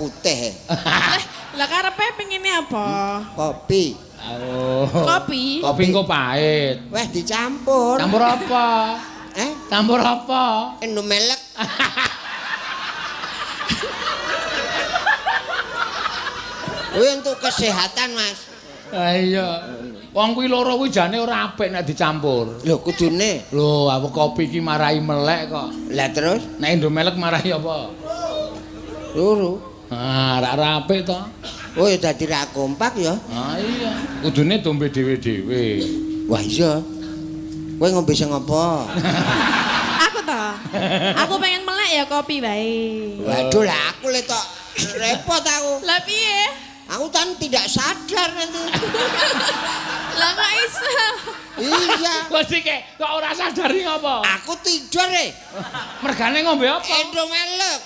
putih. Lah karepe pengine apa? Kopi. Oh. Kopi. Kopi engko pahit. Weh dicampur. Campur apa? Campur apa? Indomelek. Kuwi untuk kesehatan, Mas. Ah iya. Wong kuwi loro kuwi jane ora apik nek dicampur. Lho kudune. Lho, aku kopi iki marai melek kok. Lah terus Nek Indomelek marai apa? Loro. Ah, ora apik to. Oh ya dadi ra kompak ya. Ah iya, kudune dombe dhewe-dhewe. Wah iya. Kowe ngombe sing apa? Aku to. Aku pengen melek ya kopi wae. Waduh lah aku le tok repot aku. Lah piye? Aku kan tidak sadar nanti. Lah kok iso? Iya. Kok sik kok ora sadar iki apa? Aku tidur e. Mergane ngombe apa? Indomelek.